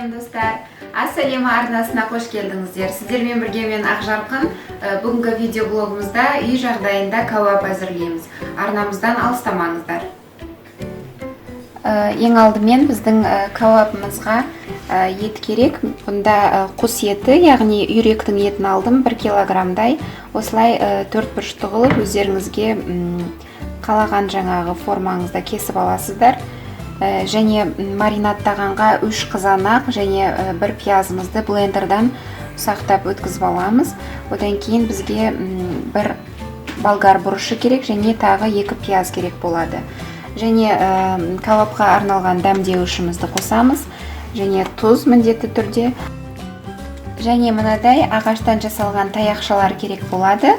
Сәлем, достар! Ас әлемі арнасына қош келдіңіздер. Сіздермен бірге мен, Ақжарқын. Бүгінгі видеоблогымызда үй жағдайында кәуап әзірлейміз. Арнамыздан алыстамаңыздар. Ең алдымен біздің кәуабымызға ет керек. Бұнда құс еті, яғни үйректің етін алдым, 1 килограммдай. Осылай төрт бұрышты қылып, өздеріңізге қалаған жаңағы формаңызда кесіп аласыздар. Және маринадтағанға үш қызанақ және бір пиязымызды блендердан ұсақтап өткізіп аламыз. Одан кейін бізге бір болгар бұрышы керек және тағы екі пияз керек болады. Және кәуапқа арналған дәмдеуішімізді қосамыз және тұз міндетті түрде. Және мынадай ағаштан жасалған таяқшалар керек болады.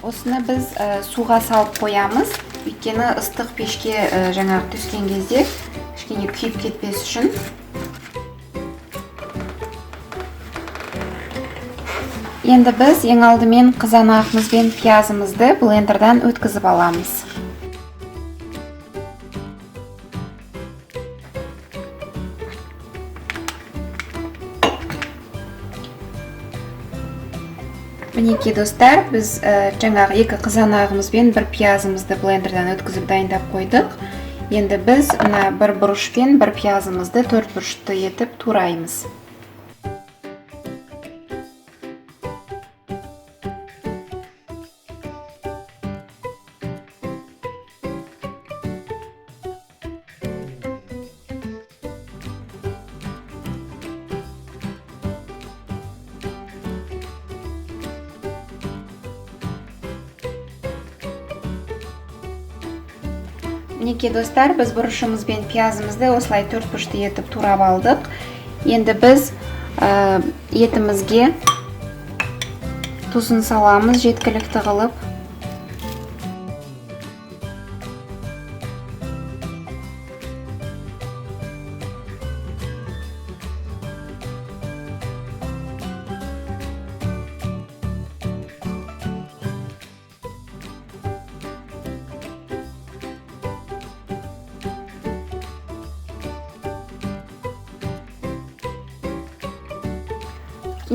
Осыны біз суға салып қоямыз, өйткені ыстық пешке жаңағы түскен кезде кішкене күйіп кетпес үшін. Енді біз ең алдымен қызанағымыз бен пиязымызды блендердан өткізіп аламыз. Мінекей, достар, біз жаңағы екі қызанағымыз бен бір пиязымызды блендердан өткізіп дайындап қойдық. Енді біз мына бір бұрыш пен бір пиязымызды төрт бұрышты етіп тураймыз. Мінекей, достар, біз бұрышымыз бен пиязымызды осылай төрт бұрышты етіп турап алдық. Енді біз етімізге тұзын саламыз жеткілікті қылып.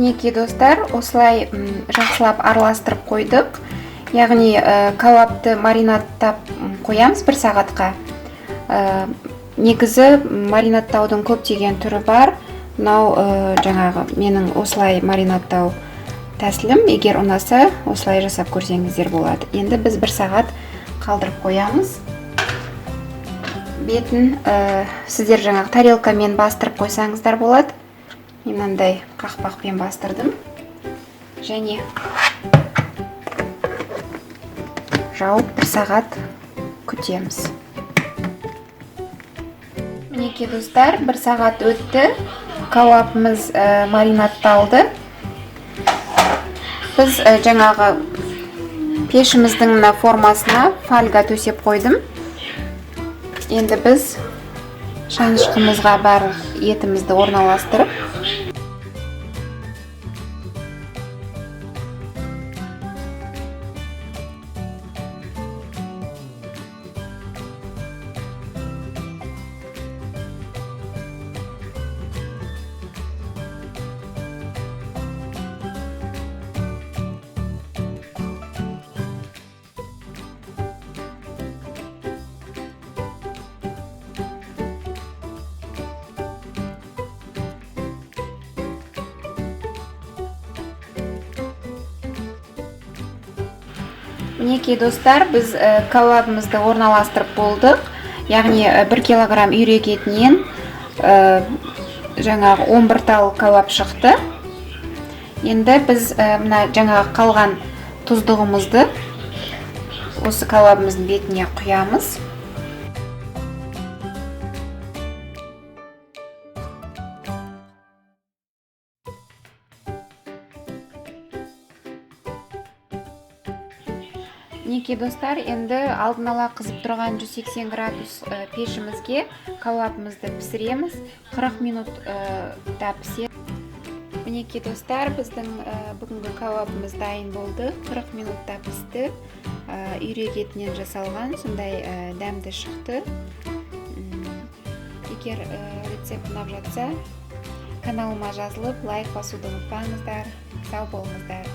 Мінекей, достар, осылай жақсылап араластырып қойдық. Яғни кәуапты маринадтап қоямыз бір сағатқа. Негізі маринадтаудың көптеген түрі бар. Мынау жаңағы менің осылай маринадтау тәсілім. Егер ұнаса, осылай жасап көрсеңіздер болады. Енді біз бір сағат қалдырып қоямыз. Бетін сіздер жаңағы тарелкамен бастырып қойсаңыздар болады. Мен мынандай қақпақпен бастырдым. Және жауып бір сағат күтеміз. Мінекей, достар, бір сағат өтті. Кәуапымыз маринадталды. Біз жаңағы пешіміздің мына формасына фольга төсеп қойдым. Енді біз шанышқымызға барлық етімізді орналастырып, Мінекей, достар, біз кәуабымызды орналастырып болдық. Яғни 1 килограмм үйрек етінен жаңағы 11 тал кәуап шықты. Енді біз мына жаңағы қалған тұздығымызды осы кәуабымыздың бетіне құямыз. Мінекей, достар, енді алдын ала қызып тұрған 180 градус пешімізге кәуабымызды пісіреміз. 40 минутта піседі. Мінекей, достар, біздің бүгінгі кәуабымыз дайын болды. 40 минутта пісті. Үйрек етінен жасалған, сондай дәмді шықты. Егер рецепт ұнап жатса, Каналыма жазылып, лайк басуды ұмытпаңыздар. Сау болыңыздар.